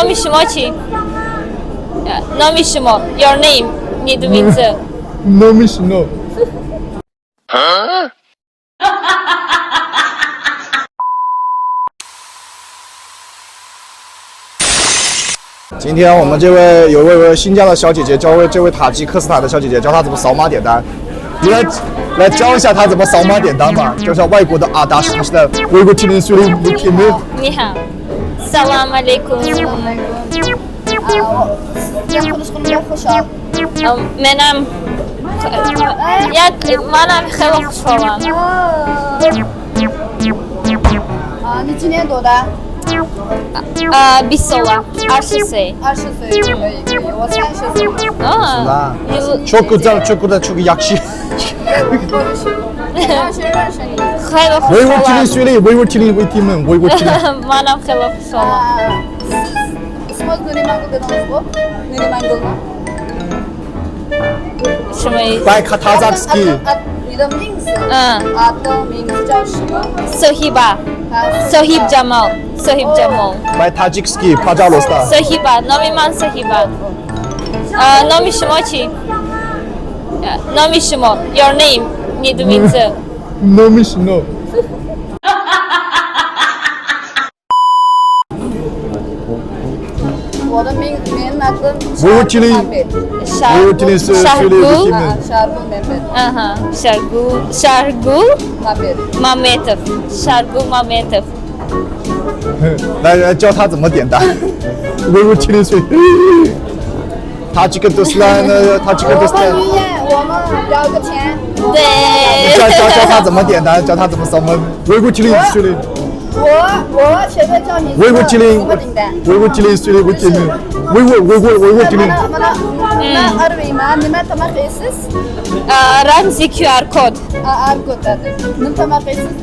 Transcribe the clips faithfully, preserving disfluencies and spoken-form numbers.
你什么去？呃，那么什么？Your name？你的名字？那么什么？今天我们这位有一位新疆的小姐姐，教会这位塔吉克斯坦的小姐姐，教她怎么扫码点单。你来来教一下她怎么扫码点单吧，教一下外国的阿达什，她现在我有个青年水里没听没。你好，Salam alaikum. ئا، سىز بىلەن تونۇشقىنىمغا خۇشال. مەنەم، يا، مەنەم خېلى خۇشالام. ئا، نېچە نەن دودا؟ ئا، بىسولا، ئارشىسى. ئارشىسى. 我三十岁. ئا. 是吧？çok güzel, çok güzel, çok yakışıklı. خېلى خۇشالام. ئۇيغۇرچىلىق سۆيلەي، ئۇيغۇرچىلىق، ئۇيغۇرچىلىق. مەنەم خېلى خۇشالام. ئا، سىز ئىسمىڭىز نۇرىمانگۈل دېدىڭىزغۇ؟ نۇرىمانگۈلمۇ؟ شۇمۇ. باي قاتازاكسكىي. ئات، ئات، ئات، نېمە دېدىڭىز؟ ئا. ئاتنىڭ مېڭىسى چاۋشىما؟ سوھىبا. ھە، سوھىب جامال. سوھىب جامال. باي تاجىكسكىي، پاجالوستا. سوھىبا، نامى من سوھىبا. ئا، نامى شۇمۇ چى؟ نامى شۇمۇ؟ Your name؟ نېمە دېمەيسىز؟ نامى شۇمۇ؟ 我的名，名字 شارگۈل. ئۇيغۇرچىلىق سۆيلەي، ئۇيغۇرچىلىق. ئا، شارگۈل مەمەت. ئاھا، شارگۈل، شارگۈل مەمەت. مەمەتوف. شارگۈل مەمەتوف. 来，来教她怎么点单。 ئۇيغۇرچىلىق سۆيلەي. 塔吉克斯坦，塔吉克斯坦。我们约，我们聊个天。对。教，教，教她怎么点单，教她怎么扫码。 我，我，我，我随便叫你什么，什么名单。 ئۇيغۇرچىلىق سۆيلەي، ئۇيغۇرچىلىق. ئۇيغۇر، ئۇيغۇر، ئۇيغۇرچىلىق. مانا، مانا، مانا ئارىۋى، مانا نېمە تاماق يەيسىز؟ ئا، رەمزىي كيۇ ئار كود. ئا، ئار كود. نېمە تاماق يەيسىز؟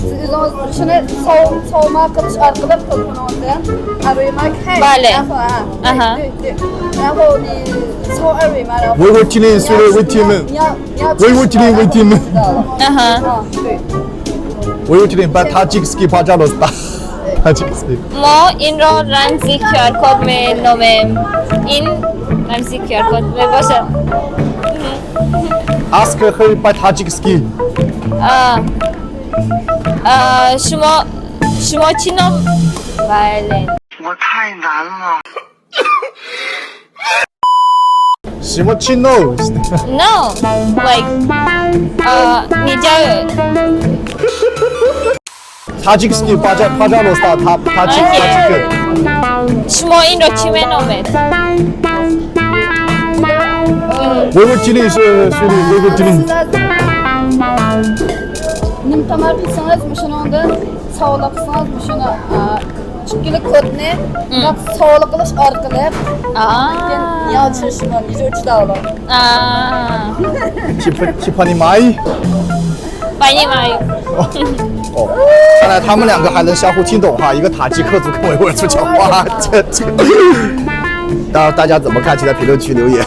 سىز ئۆزىڭىز شۇنى ساۋ-، ساۋما قىلىش ئارقىلىق تېلېفونىڭىزدىن ئارىۋى ماك ھەي. بالە. ئاھا. ئاھا. 然后你扫二维码，然后 ئۇيغۇرچىلىق سۆيلەي، ئۇيغۇرچىلىق. 你要，你要 ئۇيغۇرچىلىق، ئۇيغۇرچىلىق. ئاھا. 啊，对。 ئۇيغۇرچىلىق، بە تاجىكسكىي پاجالوستا. تاجىكسكىي. مو ئىنرو رەمزىي كيۇ ئار كود مې نومېم. ئىن رەمزىي كيۇ ئار كود مې بوشا. ئاسكى خېي پا تاجىكسكىي. ئا. ئا، شۇمۇ، شۇمۇ چىنوم. ۋايلېن. 我太难了。 什么 chinos? No, like, uh, 你叫 Tajiksky, пожа-, пожалуйста, та-, таджик, таджик. شۇمۇ ئىنرو چىمەنومېت. Вы его чили, су-, сури, вы его чили. نېمە تاماق يېسىڭىز، مۇشۇنىڭدىن ساۋغا قىلسىڭىز، مۇشۇنى، ئا، ئىككىلىك كودنى مم. بۇنداق سوۋغا قىلىش ئارقىلىق ئا. ياخشى شۇمۇ نىجۇ چىداۋلۇق. ئا. چىپ-، چىپانىماي. پانىماي. 哦，看来他们两个还能相互听懂哈，一个塔吉克族跟维吾尔族讲话，这，这，大，大家怎么看？请在评论区留言。